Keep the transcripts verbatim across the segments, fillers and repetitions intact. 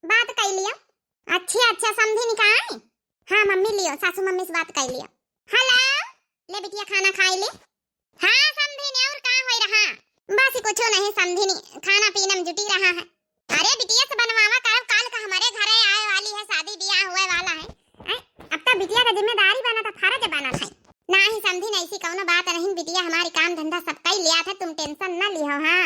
बात कइ लियो। अच्छा, अच्छा, समधिन का आए? हाँ मम्मी, लियो, सासू मम्मी से बात कइ लियो। हेलो, ले बिटिया, खाना खाइ ले। हाँ समधिन, और का होइ रहा? बस कुछो नहीं समधिन, खाना पीना में जुटी रहा है। अरे बिटिया से बनवावा करब, काल का हमरे घरे आए वाली है, शादी बियाह हुए वाला है। हैं? अब तो बिटिया का जिम्मेदारी बनत है, फर्ज बनत है। नाही समधिन, ऐसी कौनो बात नहीं, बिटिया हमारी काम धंधा सब कइ लिया था, तुम tension न लिहो। हाँ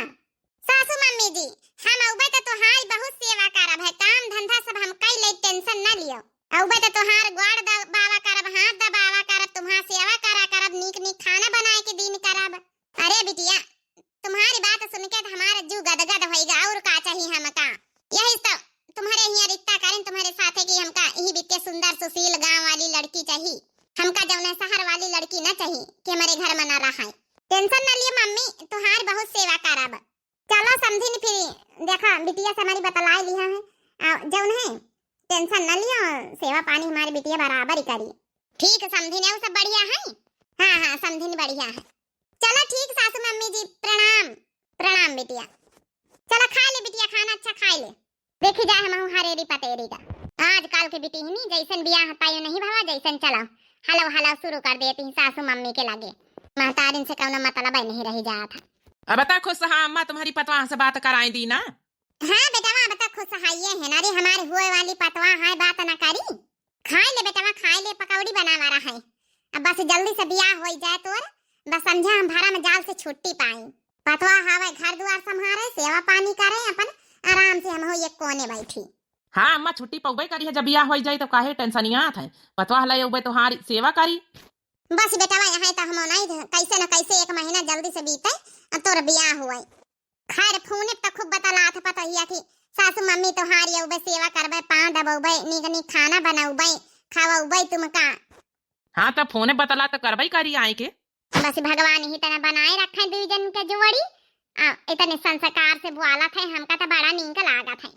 सासू मम्मी जी, हम अउबे तो तुहारी बहुत सेवा करब है, काम धंधा सब हम कइ ले, tension न लियो। अउबे तो तुहार गोड़ दबावा करब, हाथ दबावा करब, तुम्हार सेवा करा करब, नीक नीक खाना बनाए के दीन करब। अरे बिटिया, तुम्हारी बात सुन के तो हमारा जीव गदगद होइगा, और का चाही हमका? यही तो तुम्हारे हियाँ रिश्ता करें तुम्हारे साथे कि हमका यही बिटिया सुंदर सुशील गाँव वाली लड़की चाही। हमका जौन है शहर वाली लड़की ना चाही कि हमरे घर में ना रहे। Tension ना लिए मम्मी, तुहार बहुत सेवा करब। चलो समधिन, फिर देखा बिटिया से हमारी बतलाए लिहा है। आ, जौन है tension ना लियो, सेवा पानी हमारी बिटिया बराबर ही करी। ठीक है समधिन, और सब बढ़िया है? हाँ, हाँ, समधिन बढ़िया है। चलो ठीक सासू मम्मी जी, प्रणाम। प्रणाम बिटिया। चलो खाइ ले बिटिया, खाना अच्छा खाइ ले। देखी जाए हमहू हरेरी पतेरी का। आजकल के बिटिहनी जैसन बियाह पायो नहीं भवा, जैसन चलो हलव हलव शुरू कर देती सासू मम्मी के लगे। महतारिन से कौनो मतलब नहीं रही जात है। अब बता खुश, हाँ अम्मा, तुम्हारी पतवाह से बात कराई दी ना? हाँ बेटवा, अब तो खुश हइये है ना रे, हमारे हुए वाली पतवाह है, बात ना करी। खाइ ले बेटवा, खाइ ले, पकौड़ी बनावा रहा है। अब बस जल्दी से बियाह होइ जाए तोर, बस समझा हम भरम जाल से छुट्टी पाई। पतवाह हवे, घर दुआर संभारे, सेवा पानी करे, अपन आराम से हम हो एक कोने बैठी। हाँ अम्मा, छुट्टी पउबे करी है, जब बियाह होइ जाई तो काहे tension आत है। पतवाह ले अउबे तोहारी सेवा करी। बस बेटवा, यहाँ तो हम नहीं थे, कैसे न कैसे एक महीना जल्दी से बीते और तोर बियाह हुए। खैर फोने पे तो खूब बतलात है पतोहिया कि सासू मम्मी तोहारी अउबे, सेवा करबे, पाँव दबउबे, नीक नीक खाना बनउबे, खवउबे तुमका। हाँ, तो फोने बतला तो करबे करी आए के। बस भगवान ही तना बनाए रखे दुई जन के जोड़ी। आ, इतने संस्कार से बोलत है, हमका तो बड़ा नीक लागत है।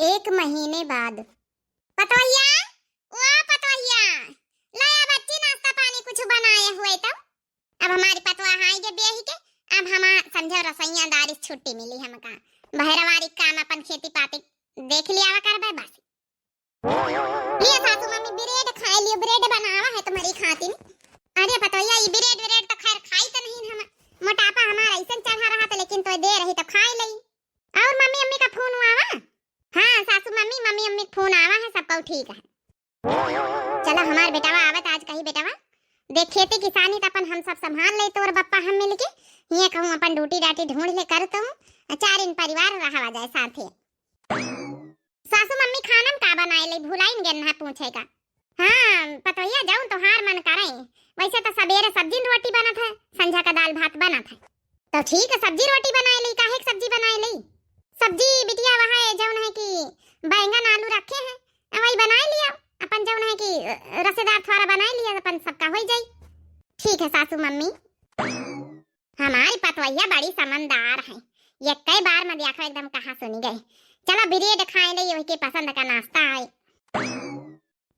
एक महीने बाद। पतोहिया, ओ पतोहिया, लाया बच्ची, नाश्ता पानी कुछ बनाए हुए तो। अब हमारी पतवाह आएंगे ब्याही के, अब हम समझो रसोइया दारी से छुट्टी मिली हमका। बहरवारी काम अपन खेती पाती देख लियावा करबे बस। लिया सासू मम्मी, bread खाए लियो, bread बनावा है तुम्हारी खातिर। अरे पतोहिया, ये bread व्रेड तो खैर खाई तो नहीं हम, मोटापा हमारा ऐसन चढ़ा रहा था, लेकिन तो दे रही तो खाए लई। और मम्मी अम्मी का फोन आवा? हाँ सासू मम्मी, मम्मी अम्मी का फोन आवा है, सब कहू ठीक है। चलो हमार बेटवा आवत आज कही बेटवा, देख खेती किसानी त अपन हम सब संभाल ले, तोर बप्पा हम मिलके हिये कहूँ अपन ड्यूटी डाटी ढूंढ ले कर तू, चार इन परिवार रहवा जाए साथे। सासू मम्मी खाना में का बनाए ले, भुलाइन गए ना पूछे का। हाँ पतोहिया, जौन तोहार मन करे। वैसे तो सबेरे सब्जी रोटी बनत है, संझा का दाल भात बनत है। तो ठीक है, सब्जी रोटी बनाए ली। काहे के सब्जी बनाए ली? सब्जी बिटिया वह है जौन है कि बैंगन आलू रखे हैं, वही बनाए लिया। अपन जौन है कि रसेदार थोड़ा बनाए लिया, अपन सबका हो जाई। ठीक है सासू मम्मी। हमारी पतवैया बड़ी समझदार है, ये कई बार में देखो एकदम कहाँ सुनी गई। चलो ब्रेड खाए ले, वही के पसंद का नाश्ता है।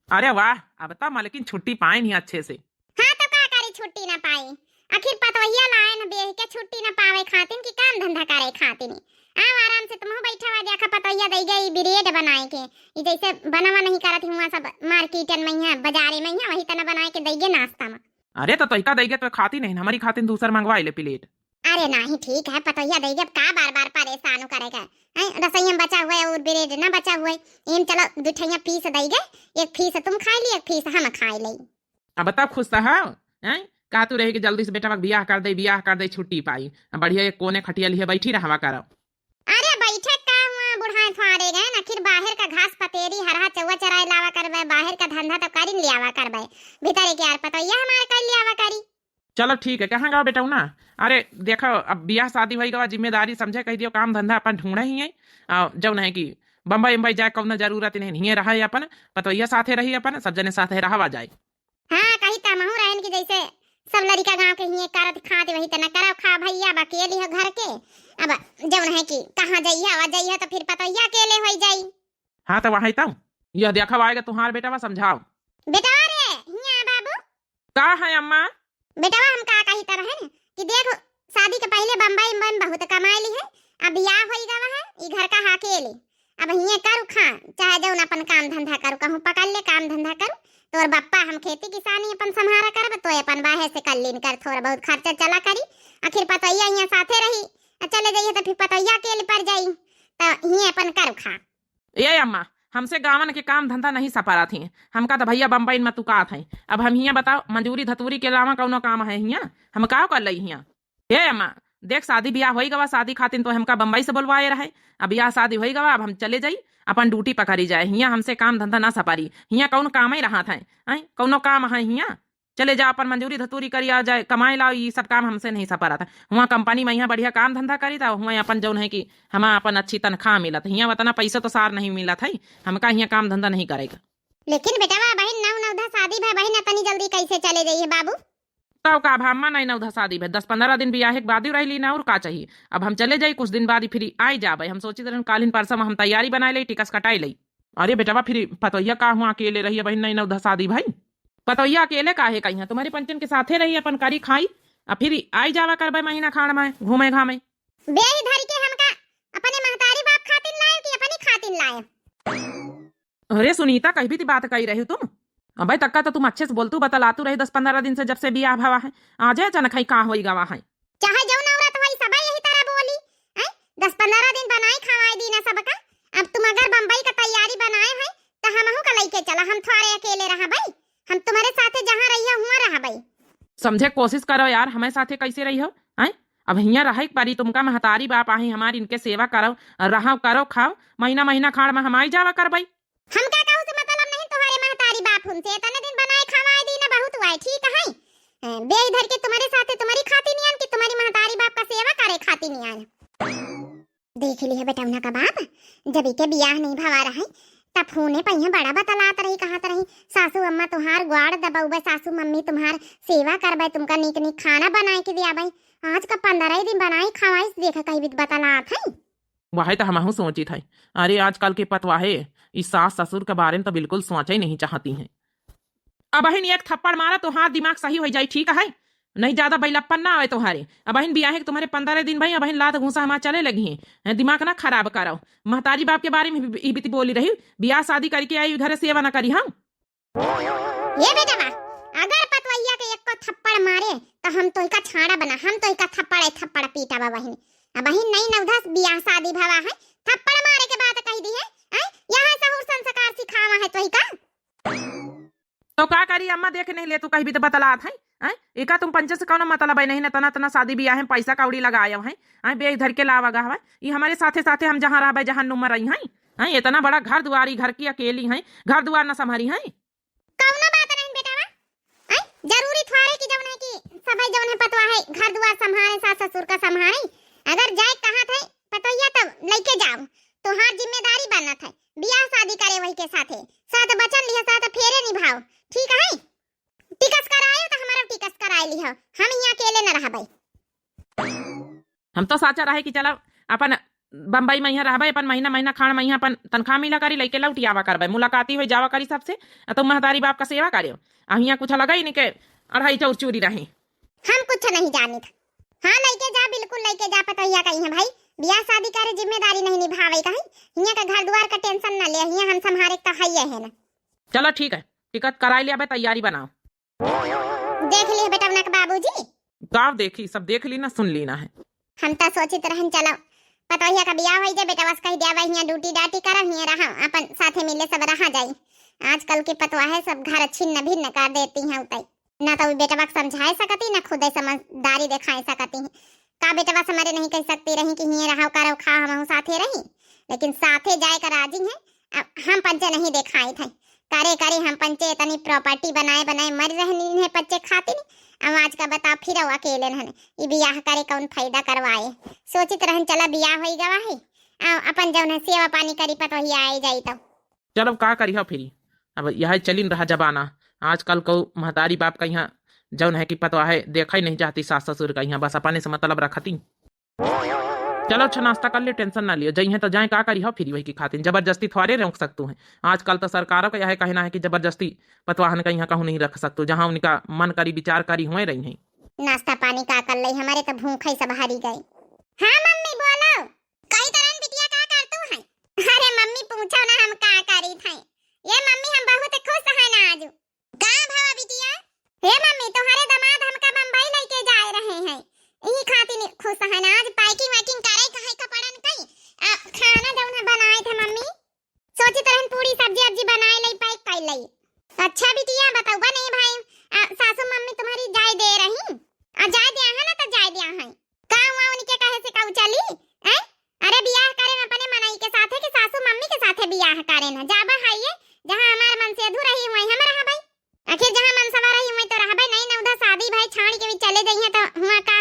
अरे वाह, अब तो मलकिन छुट्टी पाए नहीं अच्छे से। हाँ तो का करी, छुट्टी ना पाई, आखिर पतवैया लाए न बेह के छुट्टी ना पावे खातिन कि काम धंधा करे खातिन। आओ आराम से तुमहू बैठा हुआ, देखा पतवैया दई गई ब्रेड बनाए के, ई जैसे बनवा नहीं करत हुआ सब मार्केटन में है, बाजारे में है, वही तना बनाए के दई गए नाश्ता में। अरे तो तोहिका दई गए तो खाती नहीं, हमारी खातिन दूसर मंगवाई ले प्लेट। अरे नाही, ठीक है, पतोहिया दई गए, अब का बार बार परेशान करे का? हैं, रसोई में बचा हुआ है और ब्रेड ना बचा हुआ है, इन चलो दो ठैया पीस दई गए, एक पीस तुम खाए ली, एक पीस हम खाए ले। अब तब खुश तो हो, हैं? का तू रहे कि जल्दी से बेटवा के बियाह कर दे, बियाह कर दे, छुट्टी पाई, बढ़िया एक कोने खटिया लिए बैठी रहवा करो। अरे बैठे का हुआ, बुढ़ाए फाड़े गए ना, आखिर बाहर का घास पतेरी हरहा चौवा चराए लावा करबे, बाहर का धंधा तो करिन लियावा करबे, भीतर एक यार पतोहिया हमारे कर लियावा करी। चलो ठीक है, कहाँ गवा बेटौना? अरे देखो, अब बियाह शादी होई गवा, जिम्मेदारी समझे, कह दियो काम धंधा अपन ढूंढे ही है। आ, जौन है कि बम्बई उम्बई जाए कौनो जरूरत नहीं, हिये रहे अपन, पतोहिया साथे रही अपन, सब जने साथे रहवा जाए। हाँ, कही त हमहू रहन कि जैसे सब लड़िका गाँव के हिये करत खात वही तना करब खा भैया, अब अकेली हो घर के, अब जौन है कि कहाँ जइहा, आवा जइहा तो फिर पतोहिया अकेले होई जाई। हाँ, तो वही तब। यह देखा आएगा तुम्हार बेटवा, समझाओ। बेटवा रे, हियाँ आ बाबू। का है अम्मा? बेटवा, हम का कही तरह है कि देख, शादी के पहले बम्बई, बम्बई में बहुत कमाए ली है, अब बियाह होई गवा है, ई घर का अकेले। अब हियाँ करू खा, चाहे जौन अपन काम धंधा करू, कहूँ पकड़ ले काम धंधा करू। तोर बप्पा हम खेती किसानी अपन सम्हारा करब, तो अपन बाहे से कर लीन कर, थोड़ा बहुत खर्चा चला करी। आखिर पतोहिया हियाँ साथे रही, आ चले जाइए तो फिर पतोहिया अकेले पड़ जाई, तो हियाँ अपन करू खा। ए अम्मा, हमसे गावन के काम धंधा नहीं सपरत ही। हमका तो भैया बम्बई में तुकात है। अब हम हियाँ बताओ, मजूरी धतूरी के अलावा कौनो काम है हियाँ? हम का कर लई हियाँ? ए अम्मा, देख, शादी ब्याह होई गवा, शादी खातिन तो हमका बम्बई से बोलवाए रहे। अब ब्याह शादी होई गवा, अब हम चले जाई, अपन ड्यूटी पकड़ी जाए। हियाँ हमसे काम धंधा ना सपारी, हियाँ कौन काम ही रहा था, हैं? कौनो काम है हियाँ? चले जा, अपन मजूरी धतूरी करी आ जाए, कमाए लाओ, ई सब काम हमसे नहीं सपारा था। हुआँ कंपनी में यहाँ बढ़िया काम धंधा करी था, हुआँ अपन जौन है कि हमा अपन अच्छी तनख्वाह मिलत, हियाँ उतना पैसा तो सार नहीं मिलत है, हमका हियाँ काम धंधा नहीं करेगा। लेकिन बेटवा, बहिन नौ नौधा शादी भा बहिन, इतनी जल्दी कैसे चले जाइए बाबू? तब का, अब हम्मा नहीं नौधा शादी भे, दस पन्द्रह दिन बियाहे के बाद ही रहली ना, और का चाहिए? अब हम चले जाई, कुछ दिन बाद ही फिर आई जाबे। हम सोचित रहन कालिन परसों में हम तैयारी बनाए लई, टिकस कटाई लई। अरे बेटवा, फिर पतोहिया का हुआ अकेले रही, बहिन नहीं नौधा शादी भई? पतोहिया अकेले काहे कहिया, तुम्हारे पंचन के साथे रही, अपन करी खाई, आ फिर आई जावा करबे महीना खाड़ में घूमे घामे। बेई धर के हमका अपने महतारी बाप खातिन लाए कि अपनी खातिन लाए? अरे सुनीता, कहीं भी ती बात कही रही तुम? अबे तक्का तो तुम अच्छे से बोलतू, बतलातू रही दस पन्द्रह दिन से, जब से बियाह भवा है। आजे अचानक है का होई गवा है? चाहे जौन औरत होई, सबे यही तरह बोली। हैं? दस पन्द्रह दिन बनाई खवाई दी ना सबका। अब तुम अगर बम्बई का तैयारी बनाए हैं, तो हमहू का लइके चला, हम थोड़े अकेले रहबई। हम तुम्हारे साथे जहाँ रहियो, हुआँ रहबई। समझे कोशिश करो यार, हमारे साथे कैसे रही हो, हैं? अब हियाँ रहे के परी तुमका, महतारी बाप आही हमारी, इनके सेवा करो, रहो, करो, खाओ, महीना महीना खाड़ में हम आई जावा करबई। हमका कहू से मतलब नहीं, तुम्हारे महतारी बाप उनसे इतने दिन बनाए खवाए दी ना, बहुत हुआ है, ठीक है। अ, बेई धर के तुम्हारे साथे तुम्हारी खाती नियान कि तुम्हारी महतारी बाप का सेवा करे खाती नियान। देख ली है बेटौना का बाप, जब इके बियाह नहीं भवा रहे, तब फोने पे यहाँ बड़ा बतलात रही, कहत रही, "सासू अम्मा तुम्हार ग्वाड़ दबौबे, सासू मम्मी तुम्हार सेवा करबे, तुमका नीक नीक खाना बनाए के दियाबे।" आज का पन्द्रह दिन बनाई खवाई, देख कहीं भी बतलात है। वही तो हमहू सोचित है। अरे आजकल के पतवाहे, ई सास ससुर के बारे में तो बिल्कुल सोचे ही नहीं चाहती हैं। अबहिन एक थप्पड़ मारा, तोहार दिमाग सही हो जाई, ठीक है? नहीं ज्यादा बैलप्पन ना आवे तोहारे। अबहिन बियाहे के तुम्हारे पन्द्रह दिन भई, अबहिन लात घूसा हमार चले लगी हैं। हैं, दिमाग ना खराब करो। महतारी बाप के बारे में भी, ई बीती बोली रही, बियाह शादी करके आई घरे सेवा ना करी हम। ये बेटवा, अगर पतवैया के एको थप्पड़ मारे, तो हम तोहिका छाड़ा बना, हम तोहिका थप्पड़, ए थप्पड़ पीटा बहिन। अबहिन नहीं नौधस बियाह शादी भवा है, थप्पड़ मारे के बात कही दी है, हैं? यहाँ सहूर संस्कार सिखावा है तोहिका। तो का करी अम्मा, देख नहीं ले तू कहीं भी तो बतलात है, हैं? एका तुम पंचे से कौनो मतलब है नहीं, न तना तना शादी बियाह है, पैसा कौड़ी लगाए है, हैं? बेई धर के लावा गा हवा। ई हमारे साथे साथे हम जहाँ रहबे, जहाँ नुमर रही हैं, हैं? इतना बड़ा घर दुआरी, घर की अकेली हैं, घर दुआर न संभारी हैं। कौनो बात नहीं बेटावा, हैं? जरूरी थोड़े कि जौन है कि सबै जौन है पतवा है, घर दुआर संभारे, सास ससुर का संभारे। अगर जाए कहा थे पतोहिया तब लइके जाओ, तोहार जिम्मेदारी बनत है। बियाह शादी करे वही के साथे, सात बचन लिहे सात फेरे निभाओ, ठीक है? टिकस करायो तो हमारा टिकस कराए लिहो, हम यहाँ अकेले न रहबै। हम तो साचा रहे कि चलो अपन बम्बई में यहाँ रहबै, अपन महीना महीना खाड़ में यहाँ अपन तनख्वाह मिला करी, लइके लौटी आवा करबै, मुलाकाती हो जावा करी सबसे, आ तुम महतारी बाप का सेवा करियो। आ हियाँ कुछ लगा ही नहीं के अढ़ाई चौर चूरी रहे। हम कुछ नहीं जानित। हाँ, लइके जा, बिल्कुल लइके जा, पतोहिया कही है भाई, बियाह शादी करे जिम्मेदारी नहीं निभावे कहीं, हियाँ का घर दुआर का टेंशन न ले, हियाँ हम संभारे तो है ही है ना। चलो ठीक है, टिकट कराई लिया, अबे तैयारी बनाओ। देख लिए बेटवना के बाबूजी। का देखी, सब देख ली ना, सुन ली ना है। हम तो सोचित रहन चलो पतोहिया का बियाह होई जे, बेटवा से कही दिया भाई हियाँ ड्यूटी डाटी करब, हियाँ रहा, अपन साथे मिले सब रहा जाई। आजकल के पतवा है सब घर छिन्न भिन्न कर देती हैं उतई। ना तो बेटवा के समझाए सकती, ना खुदे समझदारी दिखाए सकती हैं। का बेटवा से मरे नहीं कह सकती रही कि हियाँ रहो करो खा हमहू साथे रही, लेकिन साथे जाए का राजी है। अब हम पंचे नहीं दिखाई थे, करे करे हम पंचे इतनी प्रॉपर्टी बनाए बनाए मर रहनी है पंचे खातिर। अब आज का बताओ फिर अकेले रहने ई बियाह करे कौन फायदा करवाए। सोचित रहन चला बियाह होई गवा है, आ अपन जौन है सेवा पानी करी पतोहिया आए जाई तो। चलो का करी हो फिर, अब यह चलिन रहा जमाना। आजकल को महतारी बाप का यहाँ जौन है कि पतवा है देखा ही नहीं चाहती सास ससुर का यहाँ, बस अपने से मतलब रखती। चलो अच्छा नाश्ता कर ले, टेंशन ना लियो, जइहें तो जाए, का करी हो फिर वही की खातिर, जबरदस्ती थोड़े रोक सकतू हैं। आजकल तो सरकारों का यह कहना है कि जबरदस्ती पतवाहन का यहाँ कहूँ नहीं रख सकतू, जहाँ उनका मन करी विचार करी हुए रही हैं। नाश्ता पानी का कर ले, हमारे तो भूख ही सब हरी गई। हाँ मम्मी बोलो। कही तरह बिटिया का कर तू है? अरे मम्मी बनाए थे मम्मी, सोची तरहन पूरी सब्जी अब्जी बनाए लई, पैक कर लई। अच्छा बिटिया, बतौबा नहीं भाई, आ, सासू मम्मी तुम्हारी जाए दे रही, आ जाए दे है ना तो जाए दे है। का हुआ उनके कहे से काऊ चली? हैं? अरे बियाह करे न अपने मनई के साथे कि सासू मम्मी के साथे बियाह करे न? जाबा है ये, जहाँ हमार मन से अधूरा ही हुआ हम रहबै। आखिर जहाँ मन सवा रही हुआ तो रहबै नहीं न, उधर शादी भाई छाड़ी के भी चले जाइए तो हुआ का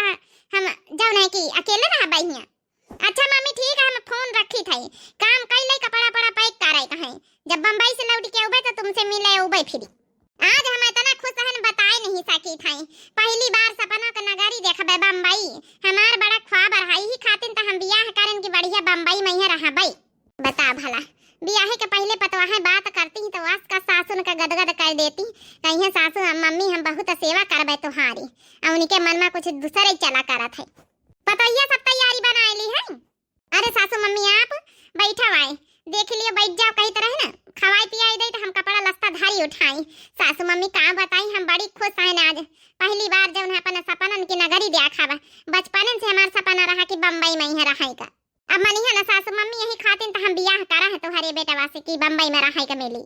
हम जौन है कि अकेले रहबै हियाँ। अच्छा मम्मी ठीक है, हम फोन रखी थई, काम कई लई, कपड़ा पड़ा पैक करे कहे, जब बम्बई से लौट के अउबे तो तुमसे मिले अउबे फिरी। आज हम इतना खुश हन बताए नहीं सकी थई, पहली बार सपना के नगरी देखबे बम्बई, हमार बड़ा ख्वाब रहा, यही खातिर तो हम बियाह करन की बढ़िया बम्बई में ही रहबै। बता भला, बियाहे के पहले पतवाहे बात करती ही तो आस का सासुन का गदगद कर देती, कहिए सासू हम मम्मी हम बहुत सेवा करबे तुहारी, आ उनके मन में कुछ दूसरे ही चला करत है। पतोहिया सब तैयारी बनाए ली है। अरे सासू मम्मी आप बैठा वाए, देख लियो बैठ जाओ कही तरह ना, खवाई पियाई दे तो हम कपड़ा लत्ता धारी उठाई। सासू मम्मी का बताई हम बड़ी खुश हैं आज, पहली बार जौन है अपन सपनन की नगरी देखा बा। बचपनन से हमार सपना रहा कि बम्बई में ही रहे का। अब मनिहा ना सासू मम्मी यही खातिर तो हम बियाह करा है तुम्हारे बेटवा से कि बम्बई में रहे का मिली।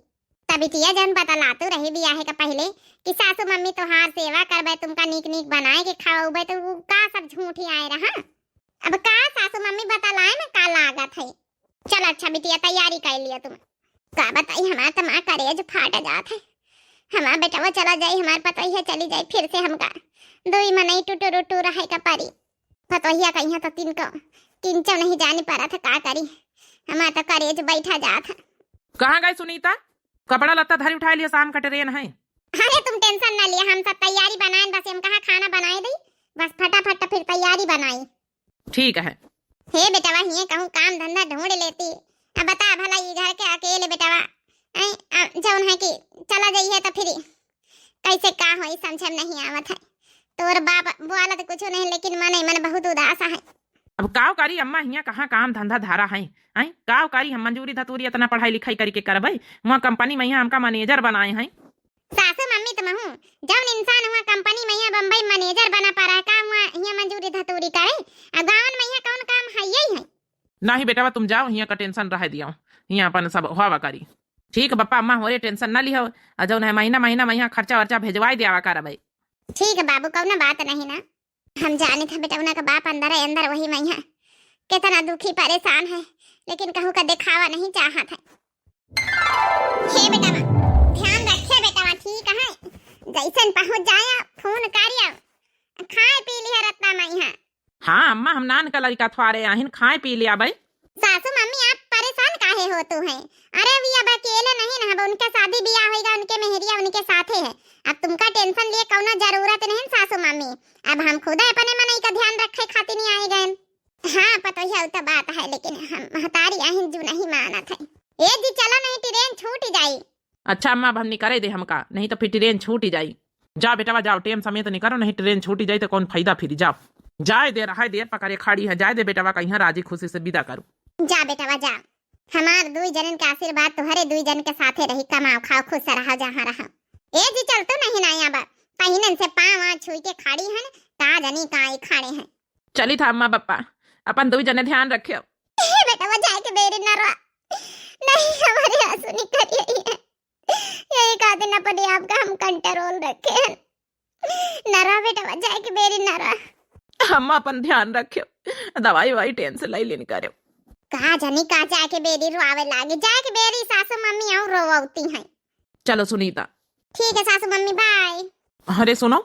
तब बिटिया जौन बतलातू रही बियाहे का पहले कि सासू मम्मी तोहार सेवा करबे, तुमका नीक नीक बनाए के खवाउबे, तो वो का सब झूठी आए रहा। अब का सासू मम्मी बतलाए में का लागत है। चल अच्छा बिटिया तैयारी कर लिया तुम। का बताई हमार तो माँ करेज फाट जात है। हमार बेटवा चला जाई, हमार पतोहिया चली जाई, फिर से हमका दुई मनई टुटुर उटुर रहे का परी। पतोहिया कहिया तो तिनको किंचो नहीं जानी पड़ा था, का करी, हमार तो करेज बैठा जात है। कहाँ गई सुनीता? कपड़ा लत्ता धरी उठा लिया, शाम का ट्रेन है। अरे तुम टेंशन ना लिया, हम सब तैयारी बनाएन, बस हम कहा खाना बनाए दी, बस फटाफट फिर तैयारी बनाई। ठीक है। हे बेटवा, हिये कहूँ काम धंधा ढूंढ लेती। अब बता भला, ई घर के अकेले बेटवा, ऐं, आ, जौन है कि चला जाइए तो फिर कैसे का होई, समझे में नहीं आवत है। तोर बाप बोलत कुछ नहीं, लेकिन मन ही मन बहुत उदास है। अब काव करी अम्मा, हियाँ कहाँ काम धंधा धारा है, हैं? काव करी हम मंजूरी धतूरी इतना पढ़ाई लिखाई करके करबै? वहाँ कंपनी में यहाँ हमका मैनेजर बनाए हैं। सासू मम्मी तुम हूँ, जौन इंसान हुआ कंपनी में यहाँ बम्बई मैनेजर बना पा रहा है, का हुआ हियाँ मंजूरी धतूरी करे? अब गाँवन में यहाँ कौन काम है, यही है? नहीं बेटवा, तुम जाओ, हियाँ का टेंशन रह दियो, हियाँ अपन सब होवा करी। ठीक बप्पा अम्मा, होरे टेंशन ना लिहो, और जौन है महीना महीना में यहाँ खर्चा वर्चा भेजवाई दियावा करबै। ठीक बाबू, कौनो बात नहीं ना। हम जाने थे बेटवना का बाप अंदर है, अंदर वही में है, कितना दुखी परेशान है, लेकिन कहूँ का दिखावा नहीं चाहत है। हे बेटवा, ध्यान रखे बेटवा, ठीक है, जैसन पहुँच जाया फोन करिया, खाए पी लिया रत्ता माई है। हाँ अम्मा, हम नान का लड़का थ्वारे आहिन, खाए पी लिया भाई। सासू मम्मी आप परेशान काहे होतू हैं? अरे वी अब अकेले नहीं ना, अब उनका शादी बियाह होइगा, उनके मेहरिया उनके साथे है, अब तुमका टेंशन लिए कौनो जरूरत नहीं सासू मम्मी, अब हम खुद अपने मनई का ध्यान रखे खातिर नहीं आए गए। हाँ पतोहिया, उ तो बात है, लेकिन हम महतारी आहिन जू नहीं मानत है। ए जी चलो नहीं ट्रेन छूट जाई। अच्छा अम्मा, अब हम निकरे दे हमका, नहीं तो फिर ट्रेन छूट ही जाई। जा बेटवा जाओ, टेम समेत निकरो, नहीं ट्रेन छूट ही जाई तो कौन फायदा फिर। जाओ, जाए दे, रहाए दे, पकड़े खड़ी है, जाए दे बेटवा, कहीं राजी खुशी से विदा करो। जा बेटवा जा, हमार दुई जनन के आशीर्वाद तुहरे दुई जन के साथे रही, कमाओ खाओ खुश रहो जहाँ रहो। ए जी चल तो नहीं ना आया बा, पहिनन से पाँव आ छुई के खड़ी हन, का जनी काई खड़े हैं। चली था अम्मा बप्पा, अपन दुई जने ध्यान रखियो। ए बेटवा जाए के बेरी न रो, नहीं हमारे आंसू निकल आई है। यही खातिर अपने आप का हम कंट्रोल रखे हैं। न रो बेटवा, जाए के बेरी न रो। हम अपन ध्यान रखियो, दवाई वाई टेम से लई लेन करियो। का जानी का जाए के बेरी रोवे लागे, जाए के बेरी सासू मम्मी और रोवती हैं। चलो सुनीता। ठीक है सासू मम्मी, बाय। अरे सुनो,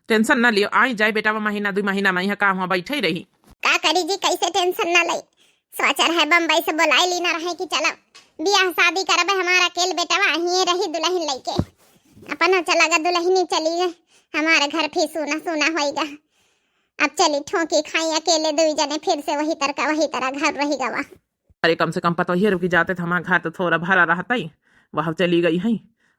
टेंशन ना लियो, आई जाए बेटा, वो महीना दुई महीना में यहाँ का हुआ बैठे ही रही। का करी जी, कैसे टेंशन ना लई, सोच रहे बम्बई से बोलाई ली ना रहे कि चलो बियाह शादी करबे, हमारा अकेल बेटवा हिये रही दुल्हन लइके, अपना चला गा दुल्हनी चली गए, हमारा घर फिर सूना सूना होइगा। अब चली ठोकी खाई अकेले दुई जने, फिर से वही तरह का वही तरह घर रही गवा। अरे कम से कम पतोहिया रुकी जाते तो हमार घर तो थोड़ा भरा रहतई। वह चली गई है,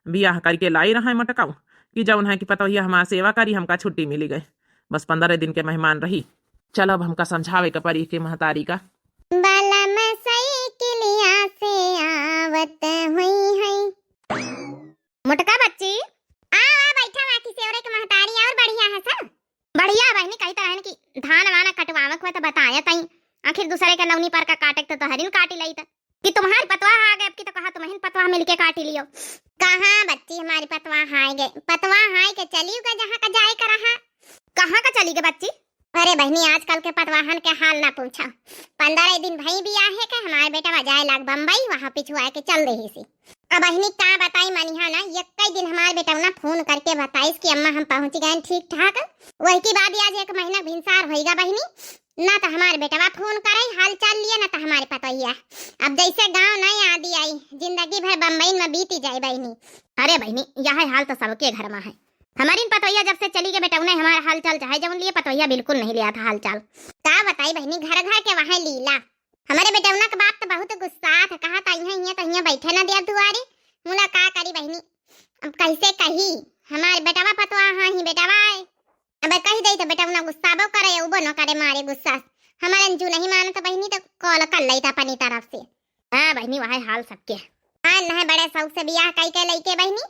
बियाह करके लाई रहा है मटकाऊ कि जौन है कि पतोहिया हमार सेवा करी, हमका छुट्टी मिली गई, बस पन्द्रह दिन के मेहमान रही। चलो अब हमका समझावे के परी के महतारी का। बलम साइकिलिया से आवत हुई है। मोटका बच्ची, आ, आ, बैठा बा कि सेवरे के महतारी और बढ़िया है सब? बढ़िया बहिनी, कही तो रहन कि धान वाना कटवावक हुआ तो बताया तई, आखिर दूसरे के नौनी पर का काटे तो तोहरिन काटी लई त। कि तुम्हारी पतवाह आ गए, अब की तो कहा तुम्हें पतवाह मिलके काटी लियो। कहाँ बच्ची हमारी पतवाह आए गए, पतवाह आए के चली गए जहाँ का जाए का रहा। कहाँ का चली गए बच्ची? अरे बहिनी, आजकल के पतवाहन के हाल ना पूछा। पंद्रह दिन भई बियाहे के, हमार बेटवा जाए लाग बम्बई, वहाँ पिछुआ के चल देही सी। अब बहिनी का बताई, मनिहा ना, यक्कई दिन हमार बेटवा ना फोन करके बताइस कि अम्मा हम पहुँच गए ठीक ठाक। वही की बाद आज एक महीना भिनसार होइगा बहिनी, ना तो हमार बेटवा फोन करे हाल चाल लिए, ना तो हमारे पतोहिया। अब जैसे गाँव नहीं आदि आई, जिंदगी भर बम्बई में बीती जाए बहिनी। अरे बहिनी, यह हाल तो सबके घर में है। हमारी पतोहिया जब से चली गई बेटौना हमारा हाल चाल चाहे जौन लिए, पतोहिया बिल्कुल नहीं लिया था हाल चाल। का बताई बहिनी, घर घर के वहाँ लीला। हमारे बेटौना के बाप तो बहुत गुस्सा था, कहा था यहाँ, यहाँ तो यहाँ बैठे ना दिया दुआरे। मुला का करी बहिनी, अब कैसे कही, हमारे बेटवा पतवा हाँ ही बेटवा आए। अब कही दे तो बेटौना गुस्साबो करे, उबो न करे मारे गुस्सा। हमारे जू नहीं मानत बहिनी तो कॉल कर लई था अपनी तरफ से। हाँ बहिनी, वह हाल सबके। हाँ, न बड़े शौक से बियाह कई के लइके बहिनी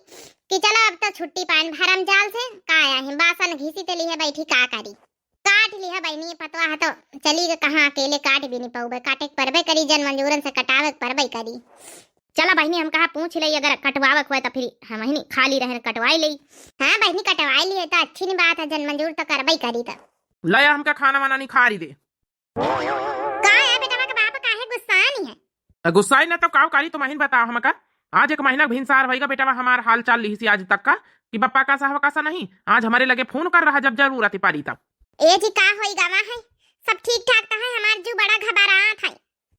कि चलो अब तो छुट्टी पाइन भरम जाल से, का आए हैं, बासन घिसित लिहे बैठी का करी। काट लिहा बहिनी, पतवा है तो चली गए, कहाँ अकेले काट भी नहीं पाऊबे, काटे के परबे करी, जन मजूरन से कटावे के परबे करी। चला बहिनी, हम कहा पूछ ले, अगर कटवावे के होए तो फिर हम ही खाली रहन कटवाई ले। हाँ बहिनी, कटवाई लिए तो अच्छी नहीं बात है, जन मजूर तो करबे करी तो। ले हमका खाना वाना नहीं खा रही दे। का है बेटवा के बाप, काहे गुस्सान है? अ, गुस्साई ना तो काव करी, तुम अहिन बताओ हमका। आज एक महीना भिनसार होइगा बेटवा हमार हाल चाल लिहिसी आज तक का, कि बप्पा का सहवा का सा नहीं। आज हमारे लगे फोन कर रहा जब जरूरत पड़ी तब। ए जी, का होई गवा है? सब ठीक ठाक तो है, हमार जू बड़ा घबरात है।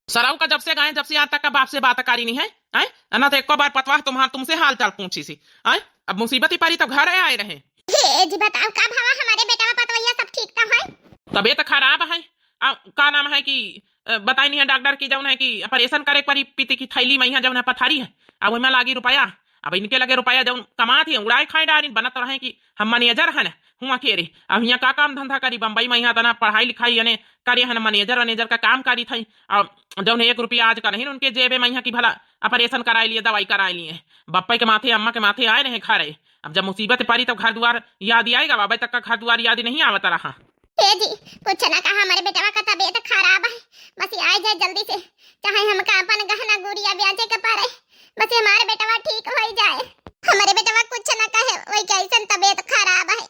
सराऊ का जब से गए, जब से आज तक का बाप से बात करी नहीं है, हैं? ना तो एको बार पतवाह तुम्हार तुमसे हाल चाल पूछी सी, हैं? अब मुसीबत ही पड़ी तब घर आए रहे। हे जी, बताओ का भवा, हमारे बेटवा पतवैया सब ठीक तो है? तबीयत खराब है। आ, का नाम है कि, अ, बताई नहीं है डॉक्टर की जौन है कि ऑपरेशन करे पड़ी, पीती की थैली में यहाँ जौन है पथरी है, अब ओइमा लागी रुपया। अब इनके लगे रुपया जौन कमात ही उड़ाए खाए डारिन, बनत रहे कि हम मैनेजर हन, हुआ के रे, अब यहाँ का काम धंधा करी, बम्बई में यहाँ तना पढ़ाई लिखाई यानी करे हन, मैनेजर वैनेजर का काम करी थई। अब जौन एक रुपया आज का नहीं उनके जेबे में यहाँ की भला ऑपरेशन कराए लिए, दवाई कराए लिए, बप्पा के माथे अम्मा के माथे आए रहे घरे। अब जब मुसीबत पड़ी तब घर दुआर याद ही आएगा, बाबा तक का घर दुआर याद ही नहीं आवत रहा। ए जी, कुछ ना कहा, हमारे बेटवा का तबीयत खराब है, बस ये आ जाए जल्दी से, चाहे हमका अपन गहना गुड़िया ब्याजे के पड़े, बस ये हमारे बेटवा ठीक हो ही जाए। हमारे बेटवा कुछ ना कहे, वही कैसन तबीयत खराब है,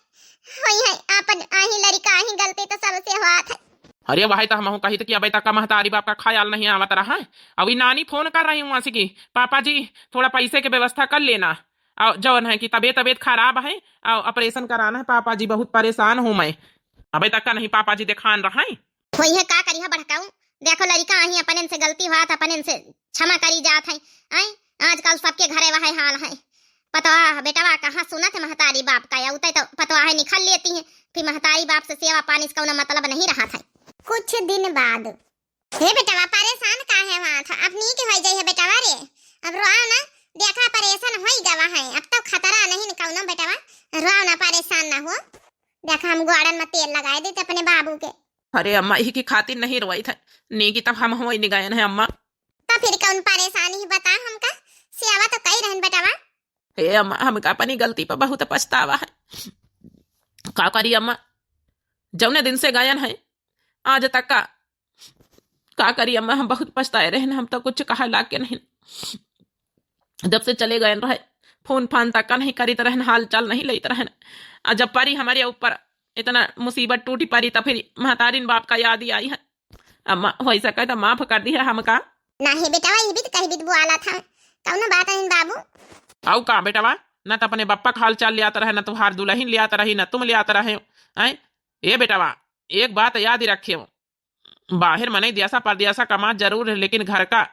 वही है अपन आही लड़का आही गलती तो सबसे हुआ था। अरे भाई, तो हमहू कही तो कि अबे तक का महतारी बाप का ख्याल नहीं आवत रहा है। अभी नानी फोन कर रही हुआ से कि पापा जी, थोड़ा पैसे के व्यवस्था कर लेना, और जौन है कि तबीयत तबीयत खराब है और ऑपरेशन कराना है पापा जी, बहुत परेशान हूँ मैं। अबे तक का नहीं पापा जी देखान रहा है। वही है का करिहा बड़काऊ, देखो लड़का आही, अपने से गलती हुआ था, अपने से क्षमा करी जात है। आई आजकल सबके घरे वह हाल है। पतवा बेटवा कहाँ सुनत है महतारी बाप का, या उतई तो पतवा है निखल लेती है, फिर महतारी बाप से सेवा पानी से कौनो मतलब नहीं रहा था। कुछ दिन बाद। हे बेटवा, परेशान काहे हुआ था? अब नीक हो जाई है बेटवा रे, अब रोआ ना, देखा परेशान होई गवा है, अब तो खतरा नहीं न कौनो बेटवा, रोआ ना, परेशान ना हो। देखा हम ग्वाड़न में तेल लगाए देते अपने बाबू के। अरे अम्मा, यही की खातिर नहीं रोई था, नीकी तब हम होई निगायन है अम्मा। तो फिर कौन परेशानी है बता हमका, सेवा तो कई रहन बेटवा। हे अम्मा, हमका अपनी गलती पर बहुत पछतावा है। का करी अम्मा, जौने दिन से गयन है, आज तक का, का करी अम्मा, हम बहुत पछताए रहन, हम तो कुछ कहा लाग के नहीं। जब से चले गयन रहे, फोन फान तक का नहीं करीत रहन, हाल चाल नहीं लेत रहन। आ जब परी हमारे ऊपर इतना मुसीबत टूटी परी, तो फिर महतारिन बाप का याद ही आई है। अम्मा, हो सके तो माफ कर दी है हमका। नाही बेटवा, ये भी तो कही भी तो बुआला था, कौनो बात नहीं बाबू। आऊ का बेटवा, न तो अपने बप्पा का हाल चाल लियात रहे, न तुहार दुल्हन लियात रही, न तुम लियात रहे। हैं? ए बेटवा, एक बात याद रखे हो, बाहर मनई दियासा परदियासा कमात जरूर है, लेकिन घर का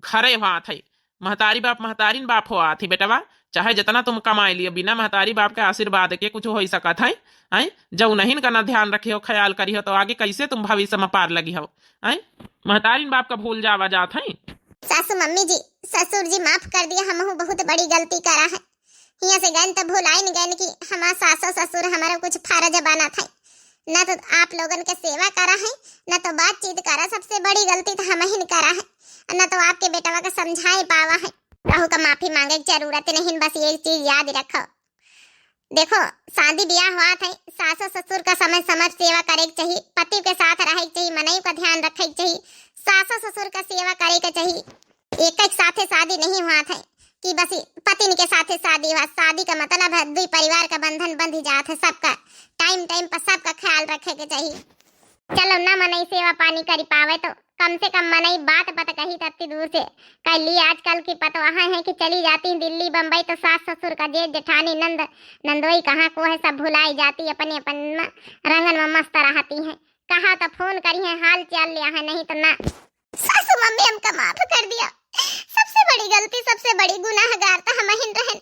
घरे हुआ थे। महतारी बाप महतारिन बाप हुआ थी बेटवा, चाहे जितना तुम कमाए लियो, बिना महतारी बाप के आशीर्वाद के कुछ हो ही सकत है। हैं? जब उन्हीं का ना ध्यान रखे हो, ख्याल करी हो, तो आगे कैसे तुम भविष्य में पार लगी हो? हैं? महतारिन बाप का भूल जावा जात है। सासू मम्मी जी, ससुर जी, माफ कर दिया, हमहू बहुत बड़ी गलती करा है। हियां से गन तो भुलाइन गन कि हमार सासो ससुर हमारा कुछ फर्ज बनत है, न तो आप लोगन के सेवा करा है, न तो बातचीत करा। सबसे बड़ी गलती तो हमहिन करा है, न तो आपके बेटवा का समझाए पावा है। कहू का माफी मांगे के जरूरत नहीं, बस एक चीज याद रखो। देखो, शादी ब्याह हुआ था, सासो ससुर का समय समय सेवा करे के चाहिए, पति के साथ रहे के चाहिए, मनई का ध्यान रखे के चाहिए, सासो ससुर का सेवा करे के चाहिए। एक एक साथे शादी नहीं हुआ था कि बस पतिन के साथे शादी हुआ। शादी का मतलब है दुई परिवार का बंधन बंध जात है, सबका टाइम टाइम पर सबका ख्याल रखे के चाहिए। चलो ना मनई सेवा पानी करी पावे तो कम से कम मनई बात बत कही तत्ती दूर से। कह ली आजकल की पतवाह है कि चली जाती दिल्ली बम्बई तो सास ससुर का जेठ जेठानी नंद नंदोई कहाँ को है, सब भुलाई जाती, अपने अपन में रंगन में मस्त रहती हैं। कहा तो फोन करी है, हाल चाल लिया है, नहीं तो ना। सासू मम्मी हमका माफ कर दिया, सबसे बड़ी गलती सबसे बड़ी गुनाहगार तो हम ही रहन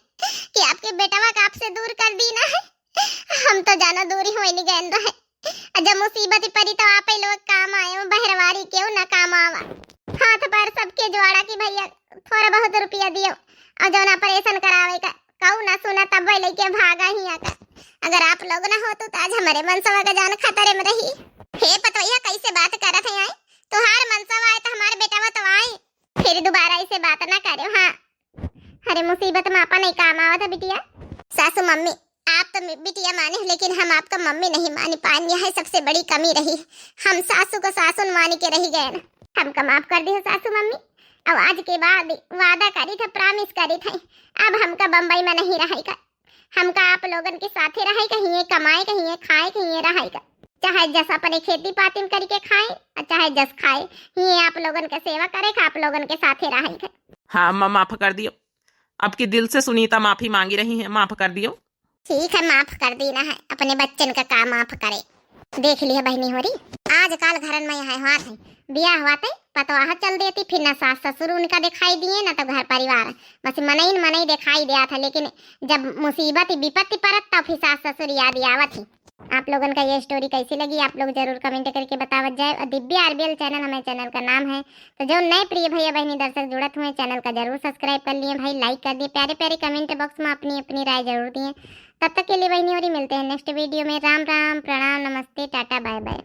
कि आपके बेटवा का आपसे दूर कर दी ना है। हम तो जाना दूरी होई नहीं गए रहे। आ जब मुसीबत पड़ी तो आप ही लोग काम आए हो, बहरवारी केहू ना काम आवा। हाथ पैर सबके जोड़ा कि भैया थोड़ा बहुत रुपया दियो और जौन ऑपरेशन करावे का कहू ना सुना तब वही लेके भागा ही आका। अगर आप लोग ना होतू तो आज हमारे मनसवा का जान खतरे में रही। हे पतवैया कैसे बात करत है आई? तुहार मनसवा आए तो हमारे बेटवा तो आए, फिर दोबारा ऐसे बात ना करो। हाँ, अरे मुसीबत में आपा नहीं काम आवत है बिटिया। सासू मम्मी, आप तो मि-, बिटिया माने हो, लेकिन हम आपका मम्मी नहीं मानी पाएंगे। यह सबसे बड़ी कमी रही, हम सासू को सासुन मानी के रही गए ना। हमका माफ कर दियो सासू मम्मी, अब आज के बाद वादा करी था, प्रॉमिस करी था, अब हमका बम्बई में नहीं रहे का। हमका आप लोगन के साथे रहे का, हिये कमाए का, हिये खाए का, हिये रहे का। चाहे जस अपने खेती पातिन करके खाए और चाहे जस खाए, हिये आप लोगन के सेवा करे का, आप लोगन के साथे रहे का। हाँ अम्मा, माफ कर दियो। अब की दिल से सुनीता माफी मांगी रही है, माफ कर दियो। ठीक है, माफ कर दी ना है, अपने बच्चन का का माफ करे। देख लिया बहनी होरी, आजकल घरन में यह हाथ है, बियाह हुआ थे पतवाह चल देती, फिर ना सास ससुर उनका दिखाई दिए ना तो घर परिवार, बस मनई न मनई दिखाई दिया था। लेकिन जब मुसीबत विपत्ति परत तब फिर सास ससुर याद आवत ही। आप लोगन का ये स्टोरी कैसी लगी आप लोग जरूर कमेंट करके बतावत जाए। और दिव्या आरबीएल चैनल हमारे चैनल का नाम है, तो जो नए प्रिय भैया बहनी दर्शक जुड़त हुए चैनल का जरूर सब्सक्राइब कर लिए भाई, लाइक कर दिए, प्यारे प्यारे कमेंट बॉक्स में अपनी अपनी राय जरूर दिए। तब तक के लिए बहनी होरी मिलते हैं नेक्स्ट वीडियो में। राम राम, प्रणाम, नमस्ते, टाटा, बाय बाय।